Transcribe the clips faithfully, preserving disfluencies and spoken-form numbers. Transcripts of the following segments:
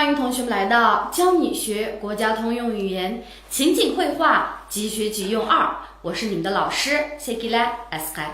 欢迎同学们来到教你学国家通用语言情景会话即学即用二，我是你们的老师谢吉拉 Asqar。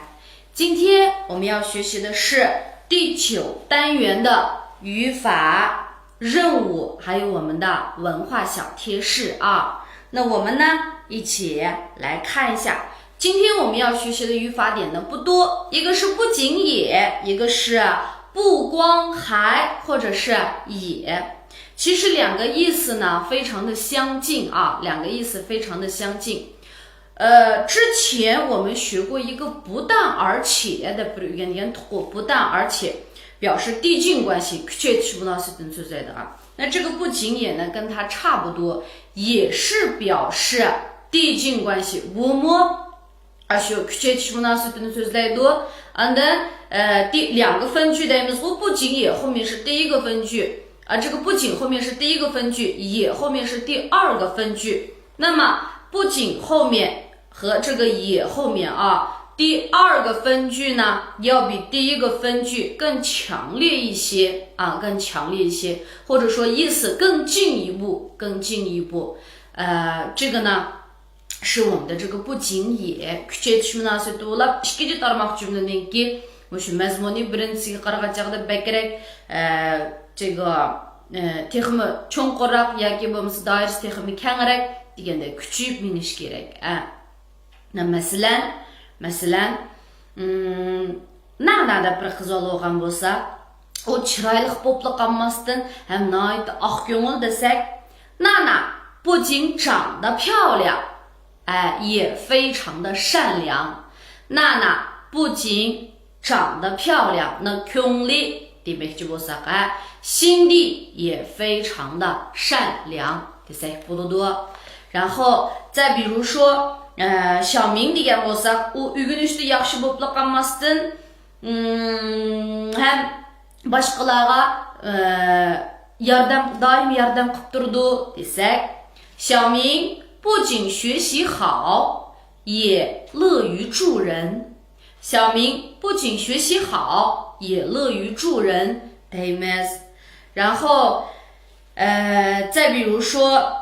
今天我们要学习的是第九单元的语法任务，还有我们的文化小贴士啊。那我们呢，一起来看一下。今天我们要学习的语法点呢不多，一个是不仅也，一个是不光还，或者是也。其实两个意思呢非常的相近啊，两个意思非常的相近。呃，之前我们学过一个不但而且的不但而且表示递进关系， كۈچەيتىش مۇناسىۋىتىنى سۆزلەيدىغان. 那这个不仅也呢，跟它差不多，也是表示递进关系， بۇمۇ ئاشۇ كۈچەيتىش مۇناسىۋىتىنى سۆزلەيدۇ. ئاندىن، ئە، 第، 两个分句 دەيمىزغۇ، 不仅也后面是第一个分句. 啊，这个不仅后面是第一个分句，也后面是第二个分句。那么不仅后面和这个也后面啊，第二个分句呢，要比第一个分句更强烈一些啊，更强烈一些，或者说意思更进一步，更进一步。呃，这个呢，是我们的这个不仅也 كۈچەيتىش مۇناسىۋىتى بولۇپ، ئىككىنچى تارماق جۈملىنىڭكى مۇشۇ مەزمۇنى بىرىنچىسىگە قارىغان چاغدا بەكرەك، ئە، 这个، ئە، تېخىمۇ چوڭقۇرراق ياكى بولمىسا دائىرىسى تېخىمۇ كەڭرەك دېگەندەك كۈچىيىپ مېڭىش كېرەك. ئە. مەسىلەن، مەسىلەن، ئىم، نانا دەپ بىر قىز بولغان بولسا، ئۇ چىرايلىق بولۇپلا قالماستىن ھەم ناھايىتى ئاق كۆڭۈل دېسەك، 娜娜不仅长得漂亮، ئە، 也非常的善良. 娜娜不仅长得漂亮، نىڭ كۆڭلى دېمەكچى بولساق، ئە، 心地也非常的善良 دېسەك بولىدۇ. 然后再比如说، ئە، 小明 دېگەن بولساق، ئۇ ئۆگىنىشتە ياخشى بولۇپلا قالماستىن، ئىم، ھەم باشقىلارغا، ئە، ياردەم، دائىم ياردەم قىلىپ تۇرىدۇ دېسەك، 小明不仅学习好，也乐于助人. 小明不仅学习好，也乐于助人 دەيمىز. 然后، ئە، 再比如说،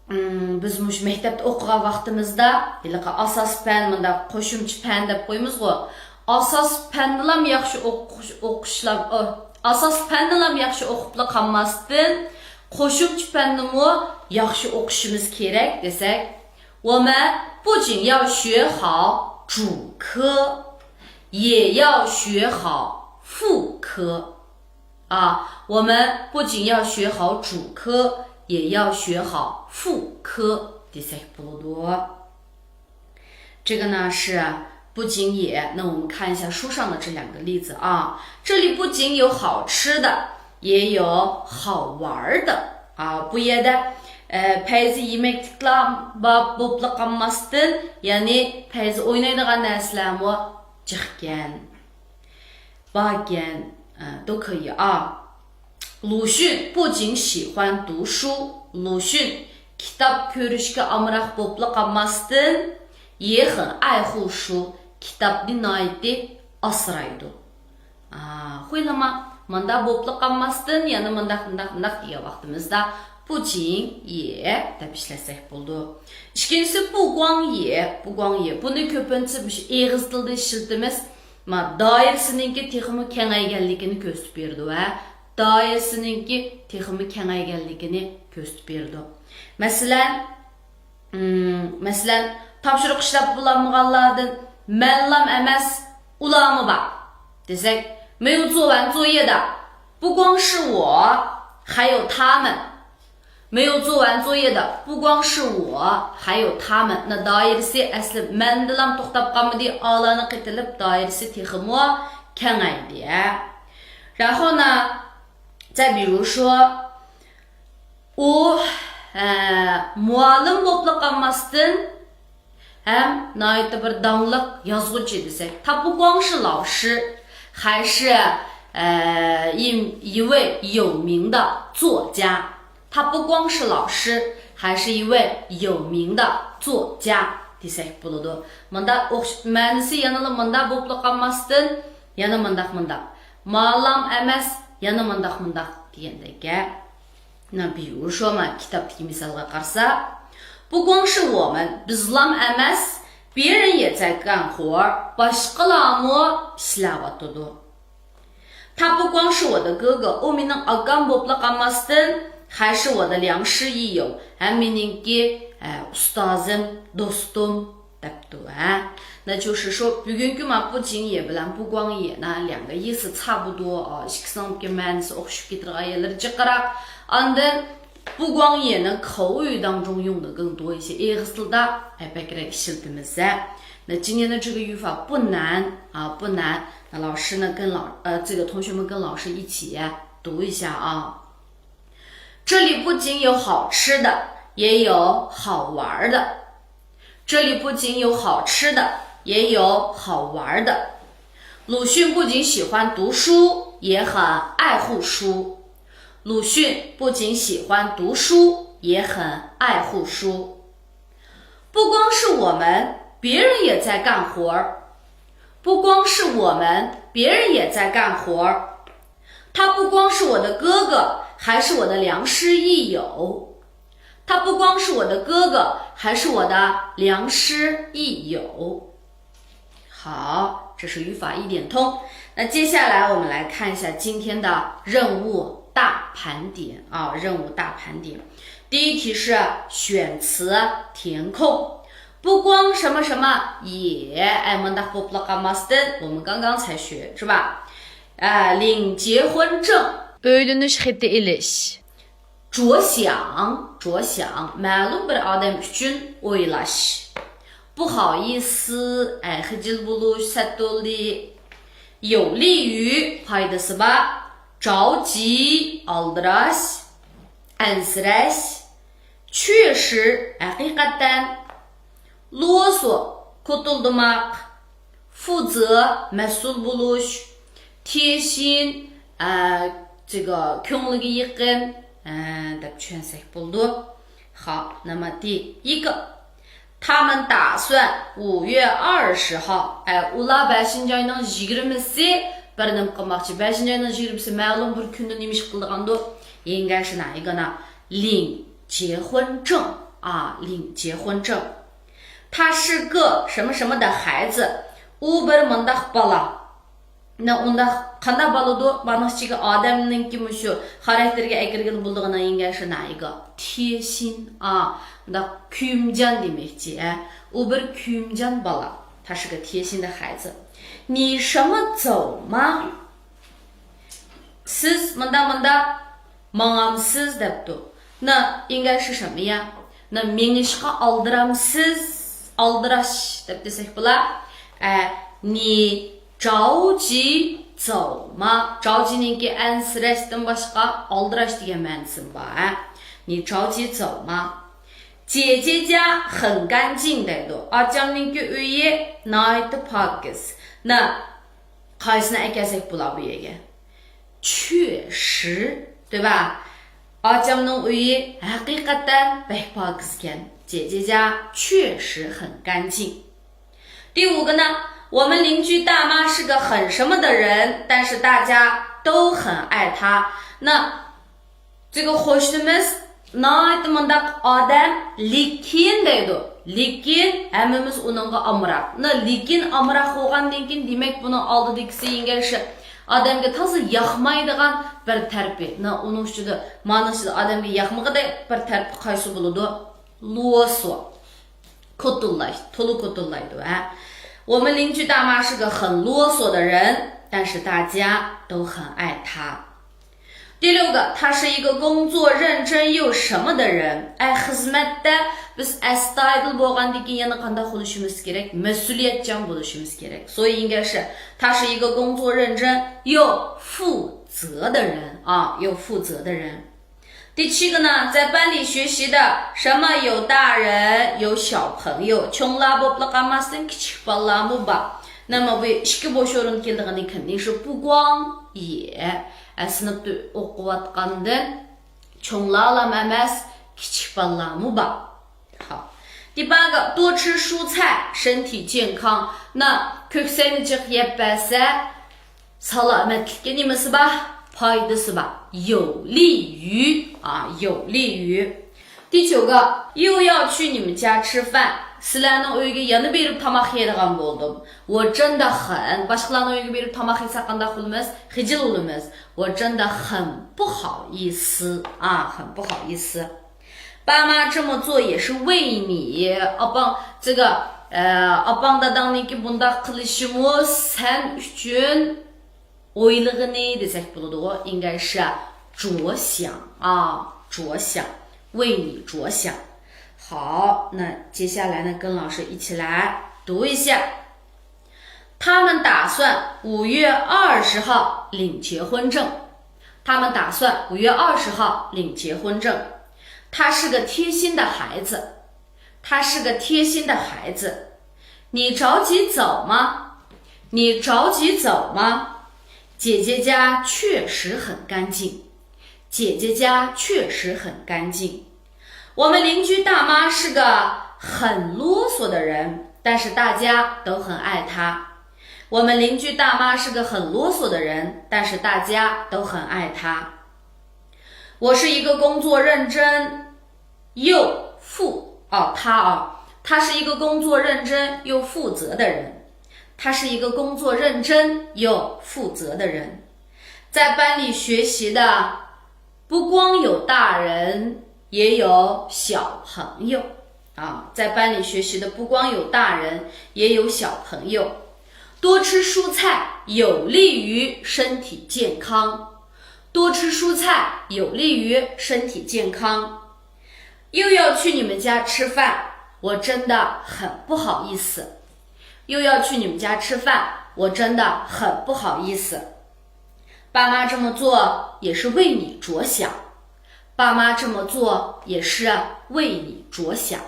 ئىم، بىز مۇشۇ مەكتەپتە ئوقۇغان ۋاقتىمىزدا ھېلىقى ئاساسىي پەن، مۇنداق قوشۇمچە پەن دەپ قويىمىزغۇ، ئاساسىي پەننىلام ياخشى ئوقۇش، ئوقۇشلام، ئو، ئاساسىي پەننىلام ياخشى ئوقۇپلا قالماستىن، قوشۇمچە پەننىمۇ ياخشى ئوقۇشىمىز كېرەك دېسەك، 我们不仅要学好主科，也要学好副科。 啊，我们不仅要学好主科，也要学好副科 دېسەك بولىدۇ. 这个呢是不仅也，那我们看一下书上的这两个例子啊。这里不仅有好吃的，也有好玩儿的啊。 بۇ يەردە، ئە، پەيزى يېمەكلىكلەر بار بولۇپلا قالماستىن، يەنى پەيزى ئوينايدىغان نەرسىلەرمۇ جىقكەن. 巴根，呃，都可以啊。鲁迅不仅喜欢读书，鲁迅 كىتاب كۆرۈشكە ئامراق بولۇپلا قالماستىن، 也很爱护书، كىتابنى ناھايىتى ئاسرايدۇ. ئا، خۇيلىما، مانداق بولۇپلا قالماستىن، يەنە مانداق، مانداق، مانداق دېگەن ۋاقتىمىزدا 不仅也 دەپ ئىشلەتسەك بولىدۇ. ئىككىنچىسى 不光也، 不光也. بۇنى كۆپىنچە مۇشۇ ئېغىز تىلدا ئىشلىتىمىز. ما، دائىرىسىنىڭكى تېخىمۇ كېڭەيگەنلىكىنى كۆرسىتىپ بېرىدۇ ۋە دائىرىسىنىڭكى تېخىمۇ كېڭەيگەنلىكىنى كۆرسىتىپ بېرىدۇ. مەسىلەن، ئىم، مەسىلەن، تاپشۇرۇق ئىشلەپ بولالمىغانلاردىن مەنلام ئەمەس، ئۇلارمۇ بار دېسەك، 没有做完作业的不光是我，还有他们. 没有做完作业的不光是我，还有他们. 那 دائىرىسى ئەسلى مەندىلام توختاپ قالمىدى، ئالانى قېتىلىپ دائىرىسى تېخىمۇ كېڭەيدى. 然后呢，再比如说، ئۇ، ئە، مۇئەللىم بولۇپلا قالماستىن، ھەم ناھايىتى بىر داڭلىق يازغۇچى دېسەك، 他不光是老师，还是，呃，一，一位有名的作家。他不光是老师，还是一位有名的作家 دېسەك بولىدۇ. مۇنداق ئوخش-، مەنىسى يەنىلا مۇنداق بولۇپلا قالماستىن، يەنە مۇنداق، مۇنداق. مالام ئەمەس، يەنە مۇنداق، مۇنداق. دېگەندەك گەپ. 那比如说嘛، كىتابتىكى مىسالغا قارىسا، 不光是我们، بىزلام ئەمەس، 别人也在干活، باشقىلارمۇ ئىشلەۋاتىدۇ. 他不光是我的哥哥، ئۇ مېنىڭ ئاكام بولۇپلا قالماستىن، 还是我的良师益友، ھەم مېنىڭكى، ئە، ئۇستازىم، دوستۇم، دەپتۇ، ھە. 那就是说، بۈگۈنكى ما 不仅也 بىلەن 不光也 نا 两个意思差不多 ئا، ئىككىسىنىڭكى مەنىسى ئوخشىشىپ كېتىدىغان يەرلىرى جىقراق. ئاندىن 不光也 نى 口语当中用的更多一些، ئېغىز تىلدا، ئە، بەكرەك ئىشلىتىمىز، ھە. 那今天的这个语法 不难啊， 不难。 那老师呢，跟老，呃，这个同学们跟老师一起读一下啊。 这里不仅有好吃的，也有好玩儿的。这里不仅有好吃的，也有好玩儿的。鲁迅不仅喜欢读书，也很爱护书。鲁迅不仅喜欢读书，也很爱护书。 不光是我们，别人也在干活儿。不光是我们，别人也在干活儿。他不光是我的哥哥，还是我的良师益友。他不光是我的哥哥，还是我的良师益友。 好，这是语法一点通。那接下来我们来看一下今天的任务大盘点啊，任务大盘点。第一题是选词填空，不光什么什么也，哎， مۇنداق بولۇپلا قالماستىن، 我们刚刚才学，是吧？ ئە، 领结婚证. ئۆيلىنىش خېتى ئېلىش. 着想، 着想، مەلۇم بىر ئادەم ئۈچۈن ئويلاش. 不好意思، ئەي، خىجىل بولۇش، سەت بولدى. 有利于، پايدىسى بار. 着急، ئالدىراش، ئەنسىرەش. 确实، ھەقىقەتەن. 啰嗦، كوتۇلدىماق. 负责، مەسئۇل بولۇش. 贴心، ئە، 这个، كۆڭلىگە يېقىن، ئە، دەپ چۈشەنسەك بولىدۇ. 好，那么第一个，他们打算五月二十号، ئە، ئۇلار بەشىنچى ئاينىڭ يىگىرمىسى بىر نېمە قىلماقچى. بەشىنچى ئاينىڭ يىگىرمىسى مەلۇم بىر كۈندە نېمە ئىش قىلىدىغاندۇ؟ 应该是哪一个呢？领结婚证啊，领结婚证。 他是个什么什么的孩子، ئۇ بىر مۇنداق بالا. 那 ئۇنداق قانداق بالىدۇ؟ مانا ئىچىگە ئادەمنىڭكى مۇشۇ خاراكتېرىگە ئەكىرگىلى بولىدىغىنى 应该是哪一个؟ 贴心啊، مۇنداق كۆيۈمجان دېمەكچى، ھە. ئۇ بىر كۆيۈمجان بالا. 他是个贴心的孩子。你什么走吗؟ سىز مۇنداق مۇنداق ماڭامسىز دەپتۇ. 那应该是什么呀؟ 那 مېڭىشقا ئالدىرامسىز؟ ئالدىراش دەپ دېسەك بولا. ئە، 你着急走吗؟ 着急نىڭكى ئەنسىرەشتىن باشقا ئالدىراش دېگەن مەنىسىمۇ بار، ھە. 你着急走吗؟ 姐姐家很干净 دەيدۇ. ئاچامنىڭكى ئۆيى ناھايىتى پاكىز. 那 قايسىنى ئەكەلسەك بولا بۇ يەرگە؟ 确实، 对吧؟ ئاچامنىڭ ئۆيى ھەقىقەتەن بەك پاكىزكەن. 姐姐家确实很干净。 第五个呢，我们邻居大妈是个很什么的人，但是大家都很爱她。 那 这个 قوشنىمىز ناھايىتى مۇنداق ئادەم، لېكىن دەيدۇ. لېكىن ھەممىمىز ئۇنىڭغا ئامراق. 那 لېكىن ئامراق بولغاندىن كېيىن، دېمەك، بۇنىڭ ئالدىدىكىسى 应该是 ئادەمگە تازا ياقمايدىغان بىر تەرىپى. 那 ئۇنىڭ ئىچىدە، مانا ئىچىدە ئادەمگە ياقمىغۇدەك بىر تەرىپى قايسى بولىدۇ؟ 啰嗦. كوتۇللاش، تولا كوتۇللايدۇ، ھە. 我们邻居大妈是个很啰嗦的人，但是大家都很爱她。 第六个，他是一个工作认真又什么的人。 ئەي، خىزمەتتە بىز ئەستايىدىل بولغاندىن كېيىن يەنە قانداق بولۇشىمىز كېرەك؟ مەسئۇلىيەتچان بولۇشىمىز كېرەك. 所以应该是 他是一个工作认真又负责的人啊，又负责的人。 第七个呢，在班里学习的什么有大人有小朋友， چوڭلار بولۇپلا قالماستىن كىچىك بالىلارمۇ بار. 那么 بۇ ئىككى بوش ئورۇن كېلىدىغىنى كىم؟ 那是 不光也. ئە، سىنىپتا ئوقۇۋاتقاندىن چوڭلارلام ئەمەس، كىچىك بالىلارمۇ بار. 好. 第八个，多吃蔬菜，身体健康。 那 كۆكسەكنى جىق يەپ بەرسە، سالامەتلىككە نېمىسى بار؟ پايدىسى بار. 有利于 ئا، 有利于. 第九个，又要去你们家吃饭. سىلەرنىڭ ئۆيگە يەنە بېرىپ تاماق يەيدىغان بولدۇم. 我真的很، باشقىلارنىڭ ئۆيىگە بېرىپ تاماق يېسەك قانداق بولىمىز؟ خىجىل بولىمىز. 我真的很不好意思 ئا، 很不好意思. 爸妈这么做也是为你. ئاپاڭ، 这个، ئاپاڭ داداڭنىڭكى بۇنداق قىلىشىمۇ سەن ئۈچۈن ئويلىغىنى دېسەك بولىدىغۇ. 应该是 着想 ئا، 着想، 为你着想. 好，那接下来呢，跟老师一起来读一下。他们打算五月二十号领结婚证。他们打算五月二十号领结婚证。他是个贴心的孩子。 他是个贴心的孩子。你着急走吗？你着急走吗？姐姐家确实很干净。姐姐家确实很干净。我们邻居大妈是个很啰嗦的人，但是大家都很爱她。我们邻居大妈是个很啰嗦的人，但是大家都很爱她。我是一个工作认真又负，哦，他啊，他是一个工作认真又负责的人。他是一个工作认真又负责的人。在班里学习的不光有大人，也有小朋友。啊，在班里学习的不光有大人，也有小朋友。多吃蔬菜有利于身体健康。多吃蔬菜有利于身体健康。又要去你们家吃饭，我真的很不好意思。又要去你们家吃饭，我真的很不好意思。爸妈这么做也是为你着想。爸妈这么做也是为你着想。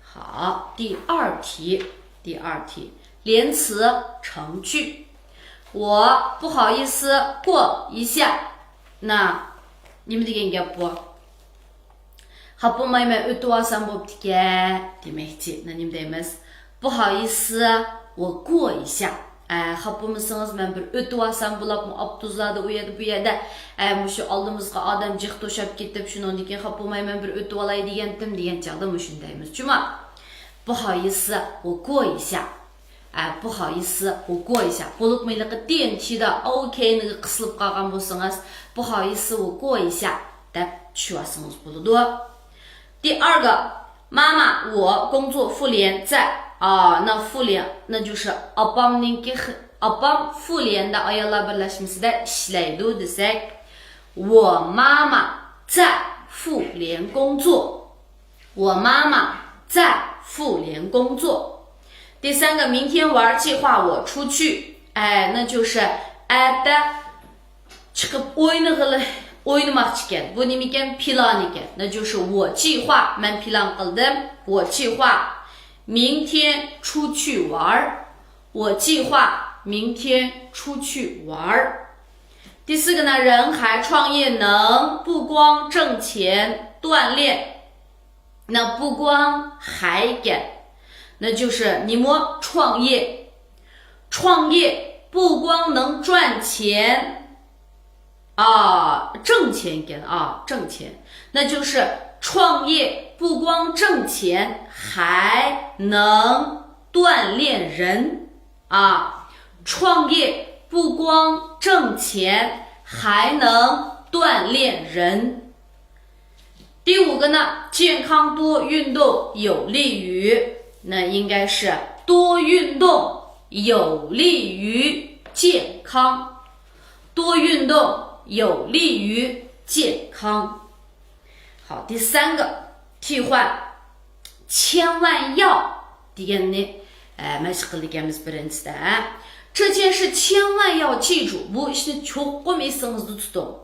好，第二题，第二题，连词成句。我不好意思过一下。那你们的演讲不？ خاپا بولمايمەن، ئۆتۈۋالسام بوپتىكەن دېمەكچى. نېمە دەيمىز؟ 不好意思، 我过一下. ئە، خاپا بولمىسىڭىز، مەن بىر ئۆتۈۋالسام بولاپمۇ، ئاپتوبۇسلاردا ئۇ يەردە، بۇ يەردە، ئە، مۇشۇ ئالدىمىزغا ئادەم جىق توشاپ كېتىپ، شۇنىڭدىن كېيىن خاپا بولمايمەن، بىر ئۆتۈۋالاي دېگەنتىم دېگەن چاغدا مۇشۇنى دەيمىز. جۇما، 不好意思، 我过一下. ئە، 不好意思، 我过一下. بولۇپمۇ ھېلىقى 电梯 دا ئوكەينىگە قىسىلىپ قالغان بولسىڭىز، 不好意思، 我过一下 دەپ چۈشۈۋالسىڭىز بولىدۇ. 第二个، 妈妈，我工作妇联在. 啊，那妇联，那就是 ئاپامنىڭكى خى-، ئاپام 妇联 دە ئاياللار بىرلەشمىسىدە ئىشلەيدۇ دېسەك، 我妈妈在妇联工作. 我妈妈在妇联工作. 第三个，明天玩计划我出去. ئە، 那就是 ئەتە چىقىپ ئوينىغىلى، ئوينىماقچىكەن. بۇ نېمىكەن؟ پىلان ئىكەن. 那就是我计划، مەن پىلان قىلدىم. 我计划明天出去玩儿. 我计划明天出去玩儿. 第四个呢，人还创业能不光挣钱、锻炼，那不光还 كەن. 那就是你们创业，创业不光能赚钱， 啊，挣钱 كەن، 啊，挣钱。那就是创业不光挣钱，还能锻炼人啊。创业不光挣钱，还能锻炼人。第五个呢，健康多运动有利于，那应该是多运动有利于健康。 多运动有利于健康。好，第三个替换，千万要 دېگەننى، ئە، مەشىق قىلىدىكەنمىز بىرىنچىسىدە. 这件事千万要记住، بۇ ئىشنى چوقۇم ئېسىڭىزدە تۇتۇڭ.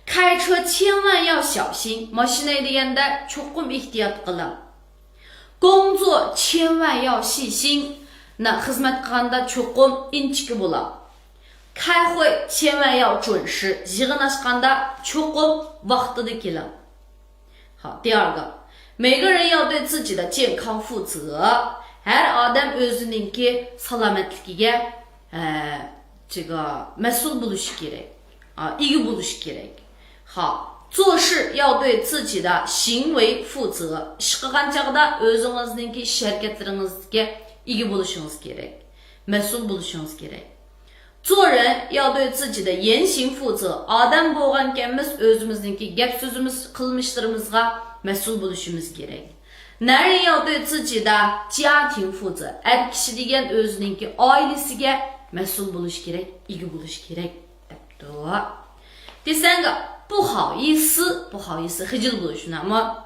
开车千万要小心، ماشىنا ھەيدىگەندە چوقۇم ئېھتىيات قىلىڭ. 工作千万要细心، خىزمەت قىلغاندا چوقۇم ئىنچىكە بولۇڭ. 开会千万要准时، يىغىن ئاچقاندا چوقۇم ۋاقتىدا كېلىڭ. 好，第二个，每个人要对自己的健康负责，ھەر ئادەم ئۆزىنىڭكى سالامەتلىكىگە، ئە، 这个، مەسئۇل بولۇشى كېرەك. ئا، ئىگە بولۇش كېرەك. ھا، 做事要对自己的行为负责. ئىش قىلغان چاغدا ئۆزىڭىزنىڭكى ئىش ھەرىكەتلىرىڭىزگە ئىگە بولۇشىڭىز كېرەك. مەسئۇل بولۇشىڭىز كېرەك. 做人要对自己的言行负责. ئادەم بولغانكەنمىز، ئۆزىمىزنىڭكى گەپ سۆزىمىز، قىلمىشلىرىمىزغا مەسئۇل بولۇشىمىز كېرەك. 男人要对自己的家庭负责. ئەر كىشى دېگەن ئۆزىنىڭكى ئائىلىسىگە مەسئۇل بولۇشى كېرەك، ئىگە بولۇشى كېرەك دەپتۇ. دېسەڭ، 不好意思، 不好意思، خىجىل بولۇش، 那么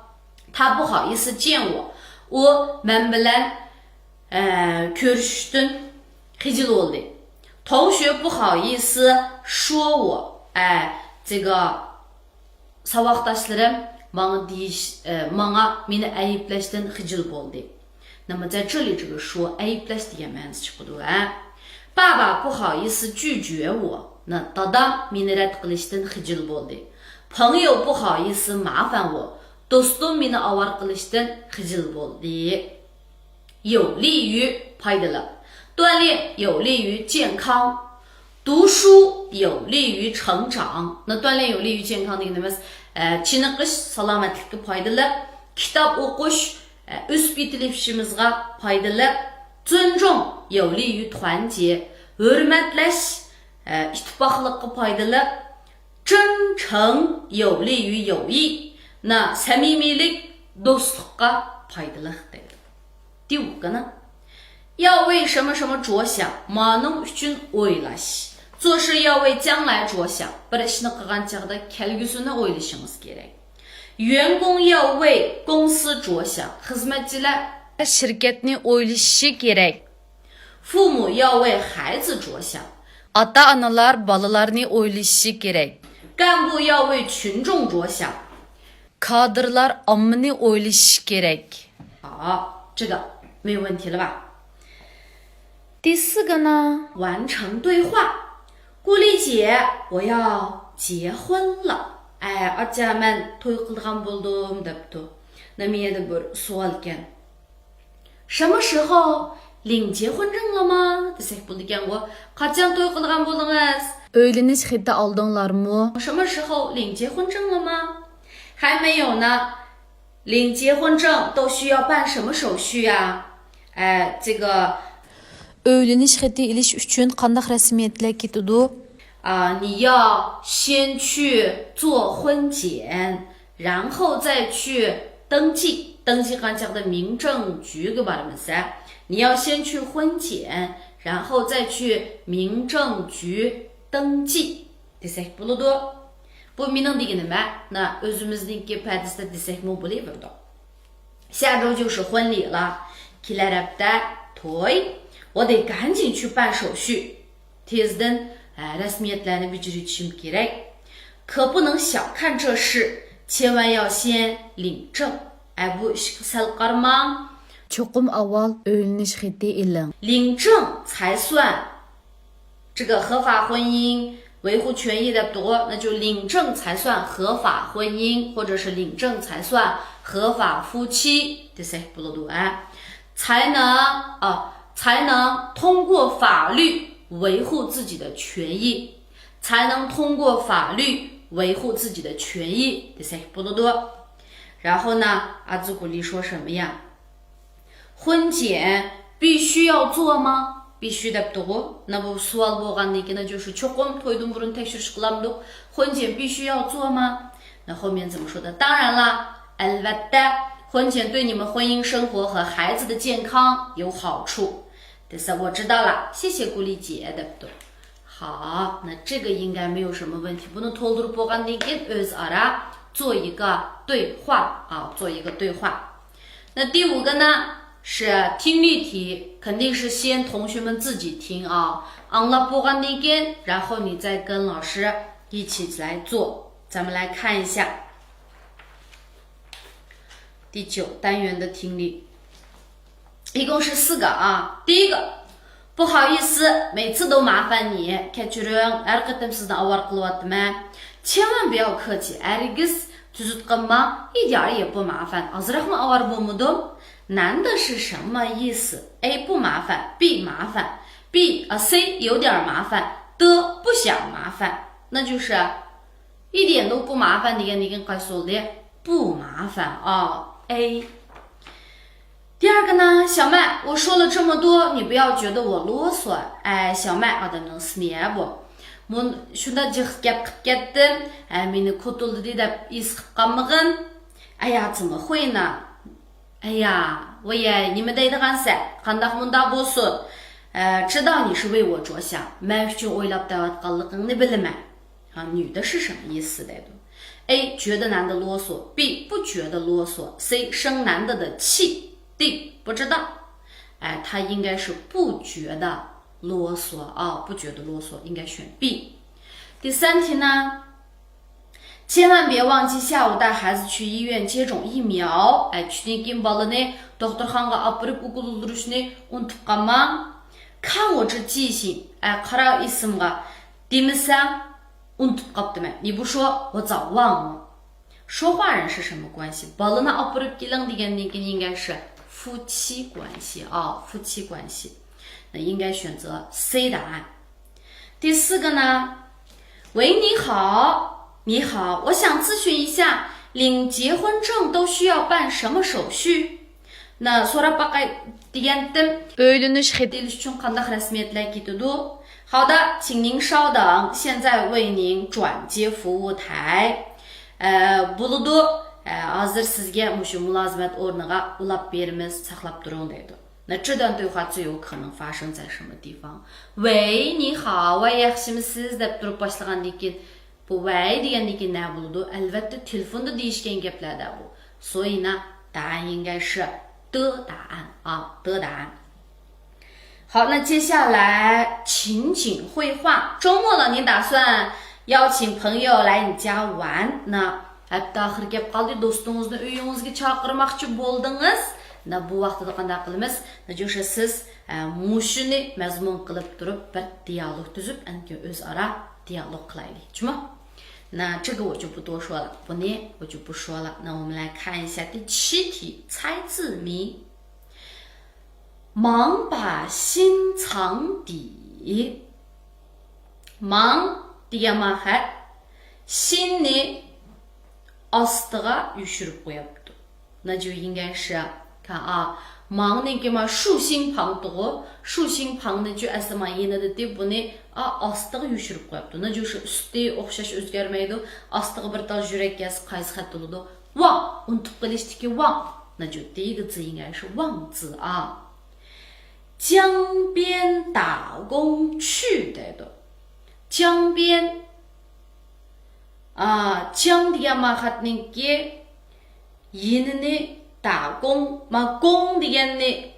他不好意思见我. ئۇ مەن بىلەن، ئە، كۆرۈشۈشتىن خىجىل بولدى. 同学不好意思说我. ئە، 这个 ساۋاقداشلىرىم ماڭا دېيىش، ئە، ماڭا، مېنى ئەيىبلەشتىن خىجىل بولدى. 那么在这里这个说 ئەيىبلەش دېگەن مەنىسى چىقىدۇ، ھە؟ 爸爸不好意思拒绝我. 那 دادام مېنى رەت قىلىشتىن خىجىل بولدى. 朋友不好意思麻烦我. دوستۇم مېنى ئاۋارە قىلىشتىن خىجىل بولدى. 有利于 پايدىلىق. 锻炼有利于健康. 读书有利于成长. 那锻炼有利于健康 دېگىنىمىز، ئە، چېنىقىش سالامەتلىككە پايدىلىق. كىتاب ئوقۇش، ئە، ئۆسۈپ يېتىلىشىمىزغا پايدىلىق. 尊重有利于团结. ھۆرمەتلەش، ئە، ئىتتىپاقلىققا پايدىلىق. 真诚有利于友谊. 那 سەمىمىيلىك دوستلۇققا پايدىلىق دەيدۇ. 第五个呢，要为什么什么着想, مانىڭ ئۈچۈن ئويلاش. 做事要为将来着想, بىر ئىشنى قىلغان چاغدا كەلگۈسىنى ئويلىشىڭىز كېرەك. 员工要为公司着想, خىزمەتچىلەر شىركەتنى ئويلىشىشى كېرەك. 父母要为孩子着想, ئاتا-ئانىلار بالىلارنى ئويلىشىشى كېرەك. 干部要为群众着想, كادىرلار ئاممىنى ئويلىشىشى كېرەك. 好，这个没有问题了吧？第四个呢？完成对话。顾丽姐，我要结婚了。哎，ئاچا، مەن توي قىلىدىغان بولدۇم دەپتۇ. 那么 يەنە بىر سوئالكەن. 什么时候领结婚证了吗 دېسەك بولىدىكەنغۇ. قاچان توي قىلىدىغان بولدىڭىز؟ ئۆيلىنىش خېتى ئالدىڭلارمۇ؟ 什么时候领结婚证了吗 还没有呢。领结婚证都需要办什么手续呀？哎，这个 ئۆيلىنىش خېتى ئېلىش ئۈچۈن قانداق رەسمىيەتلەر كېتىدۇ؟ 啊，你要先去做婚检，然后再去登记。登记 قىلغان چاغدا 民政局가 بارىمىز. 你要先去婚检，然后再去民政局登记 دېسەك بولىدۇ. بۇ مېنىڭ دېگىنىم، ھە، ئۆزىمىزنىڭكى پەدىسىدە دېسەكمۇ بولۇۋېرىدۇ. 下周就是婚礼了. كېلەر ھەپتە توي. 我得赶紧去办手续. تېزدىن، ھە، رەسمىيەتلەرنى بېجىرىۋېتىشىم كېرەك. 可不能小看这事，千万要先领证. ئە، بۇ ئىشقا سەل قارىماڭ. چوقۇم ئاۋۋال ئۆيلىنىش خېتى ئېلىڭ. 领证才算 这个合法婚姻维护权益 دەپتۇغۇ، 那就领证才算合法婚姻，或者是领证才算合法夫妻 دېسەك بولىدۇ، ھە. 才能، 啊，才能通过法律维护自己的权益，才能通过法律维护自己的权益 دېسەك بولىدۇ. 然后呢，阿祖古丽说什么呀？ 婚检必须要做吗？必须 دەپتىغۇ. 那 بۇ سوئال بولغاندىن كېيىن، 就是 چوقۇم تويدىن بۇرۇن تەكشۈرۈش قىلامدۇق؟ 婚检必须要做吗？ 那后面怎么说的？当然啦， ئەلۋەتتە، 婚检对你们婚姻生活和孩子的健康有好处 دېسە، 我知道了，谢谢顾丽姐 دەپتۇ. 好，那这个应该没有什么问题. بۇنى تولدۇرۇپ بولغاندىن كېيىن ئۆزئارا 做一个对话 啊，做一个对话. 那第五个呢，是听力题，肯定是先同学们自己听啊， ئاڭلاپ بولغاندىن كېيىن، 然后你再跟老师一起来做。咱们来看一下第九单元的听力。 一共是四个啊。第一个，不好意思，每次都麻烦你。 كەچۈرۈڭ، ھەر قېتىم سىزنى ئاۋارە قىلىۋاتىمەن. 千万不要客气، ھەرگىز تۈزۈت قىلماڭ. 一点儿也不麻烦, ئازراقمۇ ئاۋارە بولمىدىم؟ 难的是什么意思？ A 不麻烦， B 麻烦， B 啊 C 有点儿麻烦， D 不想麻烦。那就是一点都不麻烦 دېگەندىن كېيىن قايسى بولدى؟ 不麻烦 ئا، ئەي. 第二个呢，小麦，我说了这么多，你不要觉得我啰嗦。 ئەي، 小麦 ئادەمنىڭ ئىسمى ھە بۇ. مۇن-، شۇنداق جىق گەپ قىلىپ كەتتىم. ئەي، مېنى كوتۇلدىدى دەپ ھېس قىلىپ قالمىغىن. ئەي، 怎么会呢؟ ئەييا، ۋەيەي، نېمە دەيدىغانسەن؟ قانداق مۇنداق بولسۇن؟ ئە، 知道你是为我着想، مەن ئۈچۈن ئويلاپ دەۋاتقانلىقىڭنى بىلىمەن. 啊，你的是什么意思 دەيدۇ. ئەي، 觉得男的啰嗦，B 不觉得啰嗦，C 生男的的气，D 不知道。哎，他应该是不觉得啰嗦啊，不觉得啰嗦，应该选 B。第三题呢，千万别忘记下午带孩子去医院接种疫苗。 ئەي، چۈشتىن كېيىن بالىنى دوختۇرخانىغا ئاپىرىپ ئوكۇل ئۇردۇرۇشنى ئۇنتۇپ قالماڭ. 看我这记性، ئەي، قارا ئېسىمغا دېمىسەڭ، ئۇنتۇپ قاپتىمەن. 你不说，我早忘了。 说话人是什么关系？ بالىنى ئاپىرىپ كېلىڭ دېگەندىن كېيىن 应该是夫妻关系 ئا، 夫妻关系。 那应该选择 C 答案。第四个呢？喂，你好，你好，我想咨询一下，领结婚证都需要办什么手续？ نا، سوراپ باقاي دېگەنتىم، ئۆيلىنىش خېتى ئېلىش ئۈچۈن قانداق رەسمىيەتلەر كېتىدۇ؟ 好的，请您稍等，现在为您转接服务台。 ئە، بولىدۇ، ئە، ھازىر سىزگە مۇشۇ مۇلازىمەت ئورنىغا ئۇلاپ بېرىمىز، ساقلاپ تۇرۇڭ دەيدۇ. 那这段对话最有可能发生在什么地方？ 喂，你好，ۋەي ياخشىمۇسىز دەپ تۇرۇپ باشلىغاندىن كېيىن، بۇ ۋەي دېگەندىن كېيىن نە بولىدۇ؟ ئەلۋەتتە تېلېفوندا دېيىشكەن گەپلەردە بۇ. 所以呢，答案应该是 D 答案啊，D 答案。 好，那接下来情景会话。周末了，您打算邀请朋友来你家玩？ نا، ھەپتە ئاخىرى كەپ قالدى، دوستىڭىزنى ئۆيىڭىزگە چاقىرماقچى بولدىڭىز. 那 بۇ ۋاقتىدا قانداق قىلىمىز؟ 那就是 سىز، ئە، مۇشۇنى مەزمۇن قىلىپ تۇرۇپ بىر دىيالوگ تۈزۈپ، ئەنكى ئۆزئارا دىيالوگ قىلايلى، جۇمۇ؟ 那这个我就不多说了， بۇنى 我就不说了。 那我们来看一下第七题，猜字谜。 ماڭ پا شىن چاڭ دى. ماڭ دېگەن ما خەت شىننى ئاستىغا يوشۇرۇپ قويۇپتۇ. 那就应该是 ھە، ئا، ماڭنىڭكى ما شۇ شىن پاڭ تۇغۇ، شۇ شىن پاڭنىچۇ ئەسلى ما يېنىدا دەپ بۇنى، ئا، ئاستىغا يوشۇرۇپ قويۇپتۇ. 那就是 ئۈستى ئوخشاش ئۆزگەرمەيدۇ. ئاستىغا بىر تال يۈرەك يازسا قايسى خەت بولىدۇ؟ ۋاڭ، ئۇنتۇپ قېلىشتىكى ۋاڭ. 那就第一个字应该是 ۋاڭ زى ئا. 江边打工去 دەيدۇ. 江边. ئا، 江 دېگەن ما خەتنىڭكى يېنىنى 打工، ما 工 دېگەننى،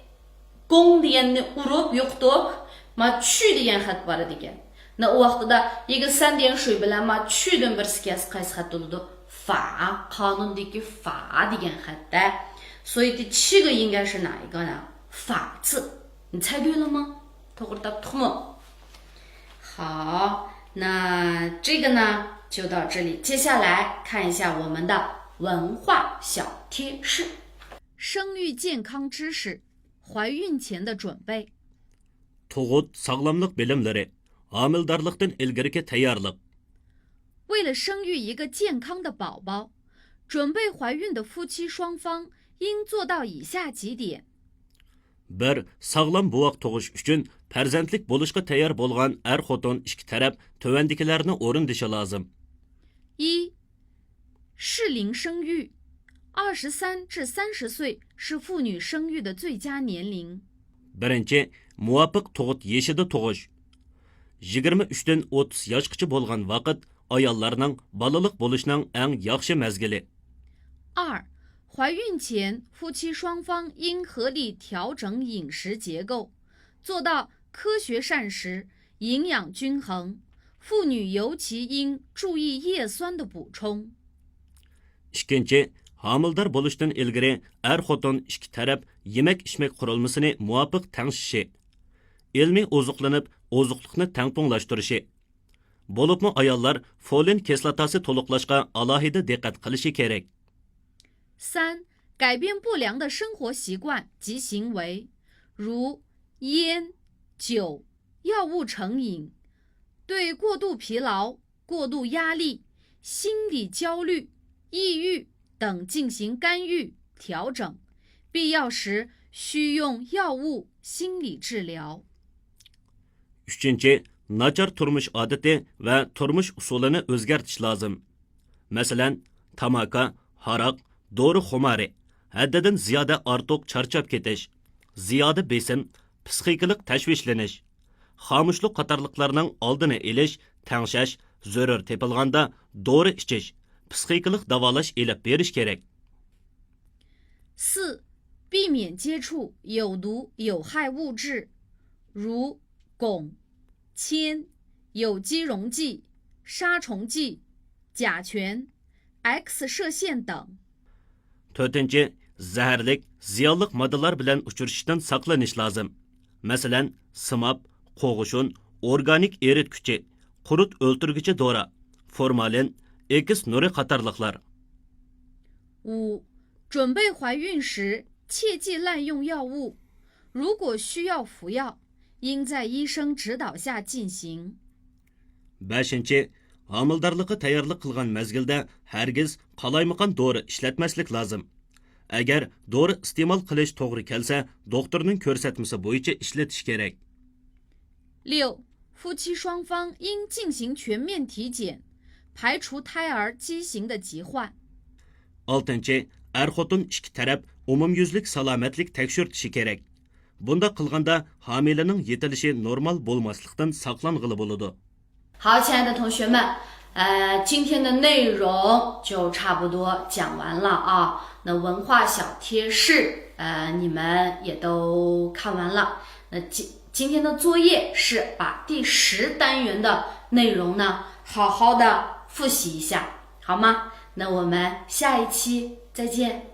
工 دېگەننى ئۇرۇپ يوقىتىپ، ما 去 دېگەن خەت بار ئىدىكەن. 那 ئۇ ۋاقتىدا 一个三点水 بىلەن ما 去 دىن بىرسى كەلسە قايسى خەت بولىدۇ؟ 法، قانۇندىكى 法 دېگەن خەتتە. 所以第七个应该是哪一个呢？法字。你猜对了吗？ توغرا تاپتۇقمۇ؟ 好，那这个呢，就到这里。接下来看一下我们的文化小贴士。 生育健康知识，怀孕前的准备。 تۇغۇت ساغلاملىق بىلىملىرى، ھامىلىدارلىقتىن ئىلگىرىكى تەييارلىق. 为了生育一个健康的宝宝，准备怀孕的夫妻双方应做到以下几点。 بىر، ساغلام بوۋاق تۇغۇش ئۈچۈن پەرزەنتلىك بولۇشقا تەييار بولغان ئەر-خوتۇن ئىككى تەرەپ تۆۋەندىكىلەرنى ئورۇندىشى لازىم. 一、适龄生育，二十三至三十岁是妇女生育的最佳年龄。 بىرىنچى، مۇۋاپىق تۇغۇت يېشىدا تۇغۇش. يىگىرمە ئۈچتىن ئوتتۇز ياشقىچە بولغان ۋاقىت ئاياللارنىڭ بالىلىق بولۇشنىڭ ئەڭ ياخشى مەزگىلى. 二、怀孕前夫妻双方应合理调整饮食结构，做到科学膳食，营养均衡。妇女尤其应注意叶酸的补充。 ئىككىنچى، ھامىلىدار بولۇشتىن ئىلگىرى ئەر-خوتۇن ئىككى تەرەپ يېمەك-ئىچمەك قۇرۇلمىسىنى مۇۋاپىق تەڭشىشى، ئىلمىي ئوزۇقلىنىپ، ئوزۇقلۇقنى تەڭپۇڭلاشتۇرۇشى. بولۇپمۇ ئاياللار فولىن كىسلاتاسى تولۇقلاشقا ئالاھىدە دىققەت قىلىشى كېرەك. 三、改变不良的生活习惯及行为，如烟、酒、药物成瘾，对过度疲劳、过度压力、心理焦虑、抑郁等进行干预、调整，必要时需用药物、心理治疗。 ئۈچىنچى، ناچار تۇرمۇش ئادىتى ۋە تۇرمۇش ئۇسۇلىنى ئۆزگەرتىش لازىم. مەسىلەن، تاماكا، ھاراق، دورا خۇمارى، ھەددىدىن زىيادە ئارتۇق چارچاپ كېتىش، زىيادە بېسىم، پىسخىكىلىق تەشۋىشلىنىش، خامۇشلۇق قاتارلىقلارنىڭ ئالدىنى ئېلىش، تەڭشەش، زۆرۈر تېپىلغاندا دورا ئىچىش، پىسخىكىلىق داۋالاش ئېلىپ بېرىش كېرەك. 四、避免接触有毒有害物质，如汞、铅、有机溶剂、杀虫剂、甲醛、X 射线等。 تۆتىنچى، زەھەرلىك، زىيانلىق ماددىلار بىلەن ئۇچرىشىشتىن ساقلىنىش لازىم. مەسىلەن، سىماب، قوغۇشۇن، ئورگانىك ئېرىتكۈچى، قۇرت ئۆلتۈرگۈچى دورا، فورمالىن، ئېكس نۇرى قاتارلىقلار. 五、准备怀孕时切忌滥用药物，如果需要服药，应在医生指导下进行。 بەشىنچى، ھامىلىدارلىققا تەييارلىق قىلغان مەزگىلدە ھەرگىز قالايمىقان دورا ئىشلەتمەسلىك لازىم. ئەگەر دورا ئىستېمال قىلىش توغرا كەلسە، دوختۇرنىڭ كۆرسەتمىسى بويىچە ئىشلىتىش كېرەك. 六、夫妻双方应进行全面体检，排除胎儿畸形的疾患。 ئالتىنچى، ئەر-خوتۇن ئىككى تەرەپ ئومۇميۈزلۈك سالامەتلىك تەكشۈرتۈشى كېرەك. بۇنداق قىلغاندا ھامىلىنىڭ يېتىلىشى نورمال بولماسلىقتىن ساقلانغىلى بولىدۇ. 好，亲爱的同学们，呃，今天的内容就差不多讲完了啊。那文化小贴士，呃，你们也都看完了。那今今天的作业是把第十单元的内容呢，好好的复习一下，好吗？那我们下一期再见。